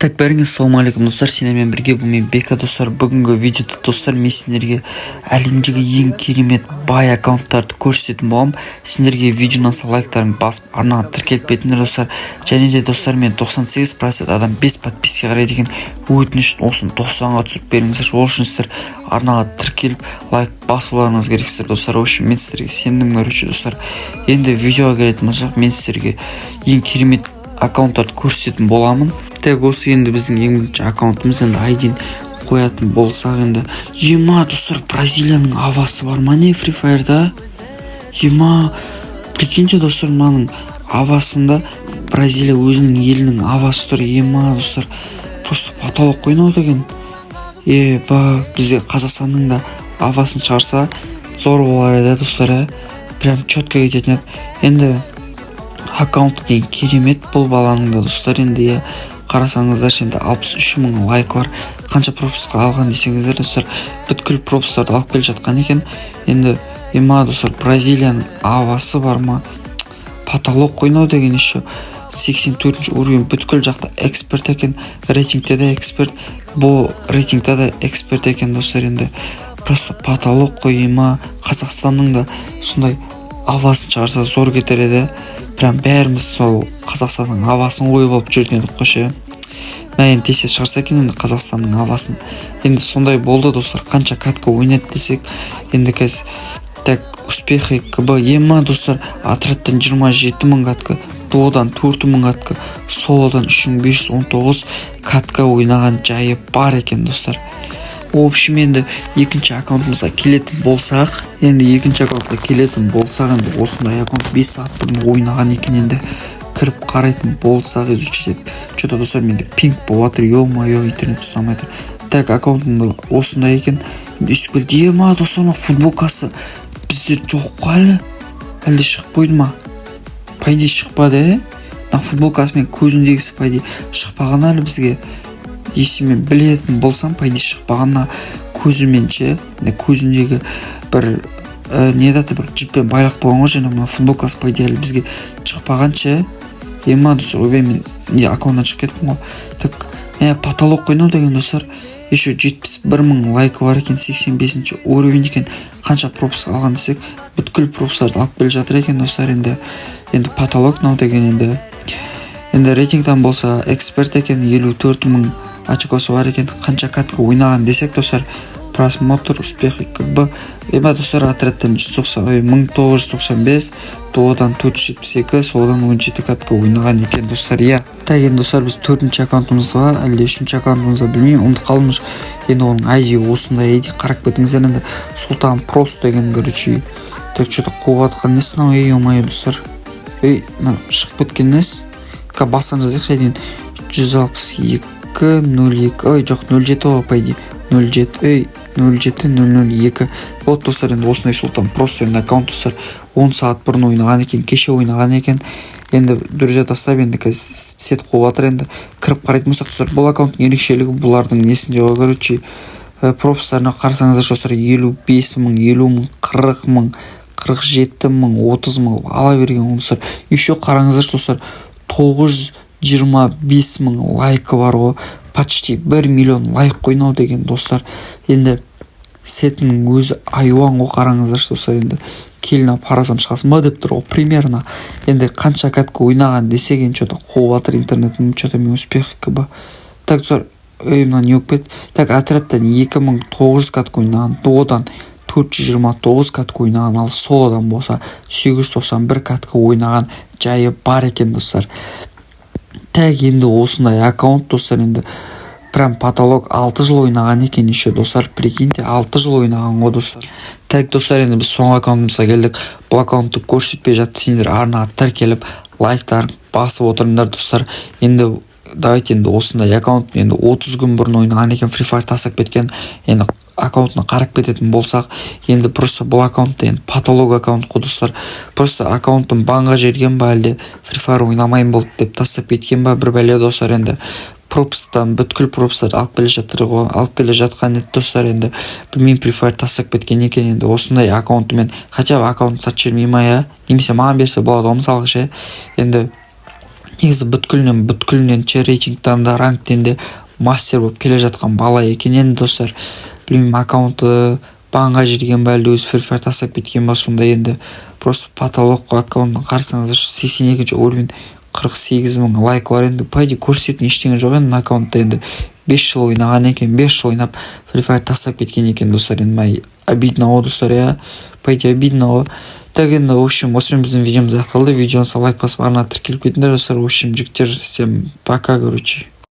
Так, бәріңе ассалаумағалейкум, достар! Сендермен бірге бұл мен, Бека. Достар, бүгінгі видеода, достар, мен сендерге әлемдегі ең керемет бай аккаунттарды көрсететін боламын. Сендерге видеоны лайктарын басып, арнаға тіркеліп кетіңдер, достар. Және де, достар, мен 98% адам без подписки қарайды екен. Өтініш, осыны 90-ға түсіріп беріңіздерші. Ол үшін сіздер арнаға тіркеліп, лайк басуларыңыз керексіздер, достар. В общем, мен сіздерге сендім, короче. Достар, енді видеоға келетін болсақ, мен сіздерге ең керемет аккаунттарды көрсететін боламын. Так, осы енді біздің ең бірінші аккаунтымыз. Енді айдин қоятын болсақ, енді ема, достар, Бразилияның авасы бар ма, не, Фри Фаерда? Ема, прикиньте, достар, мынаның авасында Бразилия өзінің елінің авасы тұр. Ема, достар, просто потолок қой мынау деген. Еба, бізге Қазақстанның да авасын шығарса, зор болар еді, достар, иә, прям четко кететін еді. Енді аккаунты деген керемет бұл баланың да, достар. Енді, иә, қарасаңыздаршы, енді 63 мың лайк бар. Қанша пропуск алған десеңіздер, достар, бүткіл пропусктарды алып келе жатқан екен. Енді ема, достар, Бразилияның авасы бар ма, потолок қой мынау деген. Еще 84 уровень, бүткіл жақта эксперт екен, рейтингте де эксперт, бұл рейтингте де эксперт екен, достар. Енді просто потолок қой. Ема, Қазақстанның да сондай авасын шығарса, зор кетер еді. Прям бәріміз сол Қазақстанның авасын қойып алып жүретін едік қой ше. Мә, енді тез тез шығарса екен енді Қазақстанның авасын. Енді сондай болды, достар. Қанша катка ойнады десек, енді қазір, так, успехи кб. Ема, достар, отрядтан 27 мың катка, дуодан 4000 катка, солодан 3519 катка ойнаған жайы бар екен, достар. В общем, енді екінші аккаунтымызға келетін болсақ, енді екінші аккаунтқа келетін болсақ, енді осындай аккаунт 5 сағат бұрын ойнаған екен. Енді кіріп қарайтын болсақ, изучить етіп, че то, достар, менде пинг болып жатыр, е мое, интернет ұстамай тұр. Так, аккаунтым осындай екен. Енді өйстіп келді. Ема, достар, мына футболкасы бізде жоқ қой әлі, әлде шығып қойды ма? По идее, шықпады, иә. Мына футболкасы мен көзіндегісі, по идее, шықпаған әлі бізге. Если мен білетін болсам, по идее, шықпаған. Мына көзімен ше, мына көзіндегі бір не еді, бір жіппен байлап қойған ғой. Және мына футболкасы, по идее, әлі бізге шықпаған ше. Ема, достар, ойбай, мен не, аккаунттан шығып кеттім ғой. Так, потолок қой мынау деген, достар. Еще 71 мың лайкі бар екен, 85-ші уровень екен. Қанша пропуск алған десек, бүткіл пропусктарды алып келе жатыр екен, достар. Енді потолок мынау деген. Енді рейтингтан болса, эксперт екен, 54 мың очкосы бар екен. Қанша катка ойнаған десек, достар, просмотр, успехи кб. Ема, достар, отрядтан 190, ой, 1995, дуодан 472, солодан 17 катка ойнаған екен, достар, иә. Так, енді, достар, біз төртінші аккаунтымызға, әлде үшінші аккаунтымызға, білмеймін, ұмытып қалдым уже. Енді оның ID осындай, ID, қарап кетіңіздер. Енді Сұлтан Прос деген, короче. Так, че то қуып жатқан несі мынау? Ей, ё-моё, достар, ей, мынау шығып кеткен несі? Қазір басынан жазайықшы айдин 162 02, ой, жоқ, 07 ғой, по идее, 07, ей, 07 002. Вот, достар, енді осындай Сұлтан Прос енді аккаунт, достар. 10 сағат бұрын ойнаған екен, кеше ойнаған екен. Енді друзья тастап, енді қазір сет қуып жатыр. Енді кіріп қарайтын болсақ, достар, бұл аккаунттың ерекшелігі бұлардың несінде ғой, короче, пропусктарына қарасаңыздар, достар, 55 мың, 50 мың, 40 мың, 47 мың, 30 мың ала берген ғой, достар. Еще қараңыздаршы, достар, 925 мың лайкі бар ғой, почти 1 миллион лайк қой мынау деген, достар. Енді сетінің өзі айуан ғой, қараңыздаршы, достар. Енді келін алып қарасам, шығасың ба деп тұр ғой примерно. Енді қанша катка ойнаған десек, енді че то қуып жатыр интернетім, че то мен успех кб. Так, достар, ей, мынау не болып кетті? Так, отрядтан 2900 катка ойнаған, дуодан 429 катка ойнаған, ал солодан болса 891 катка ойнаған жайы бар екен, достар. Так, енді осындай аккаунт, достар. Енді прям потолок. 6 жыл ойнаған екен еще, достар, прикиньте, 6 жыл ойнаған ғой, достар. Так, достар, енді біз соңғы аккаунтымызға келдік. Бұл аккаунтты көрсетпей жатып, сендер арнаға тіркеліп, лайктарын басып отырыңдар, достар. Енді давайте, енді осындай аккаунт, енді 30 күн бұрын ойнаған екен, Free Fire тастап кеткен. Енді аккаунтына қарап кететін болсақ, енді просто бұл аккаунт енді потолок аккаунт қой, достар. Просто аккаунтын банға жіберген ба, әлде Free Fire ойнамаймын болды деп тастап кеткен ба, бір бәле, достар. Енді пропусктан бүткіл пропусктарды алып келе жатыр ғой, алып келе жатқан еді, достар. Енді білмеймін, Free Fire тастап кеткен екен. Енді осындай аккаунтымен хотя бы аккаунт сатып жібермей ма, иә, немесе маған берсе болады ғой, мысалға ше. Енді Негізі бүткілінен ше, рейтингтан да, рангтен де мастер болып келе жатқан бала екен. Енді, достар, білмеймін, аккаунты банға жіберген ба, әлде өзі Фри Фаер тастап кеткен ба. Сонда енді просто потолок қой. Аккаунтын қарасаңыздаршы, 82-уровень, 48 000 лайк бар. Енді, по идее, көрсететін ештеңе жоқ енді мына аккаунтта. Енді 5 жыл ойнаған екен, 5 жыл ойнап, Фри Фаер тастап кеткен екен, достар. Енді мына обидно ғой, достар, иә, по идее, обидно ғой. Так, енді, в общем, осымен біздің видеомыз аяқталды. Видеоны лайк басып, арнаға тіркеліп кетіңдер, достар. В общем, жігіттер, всем пока, короче.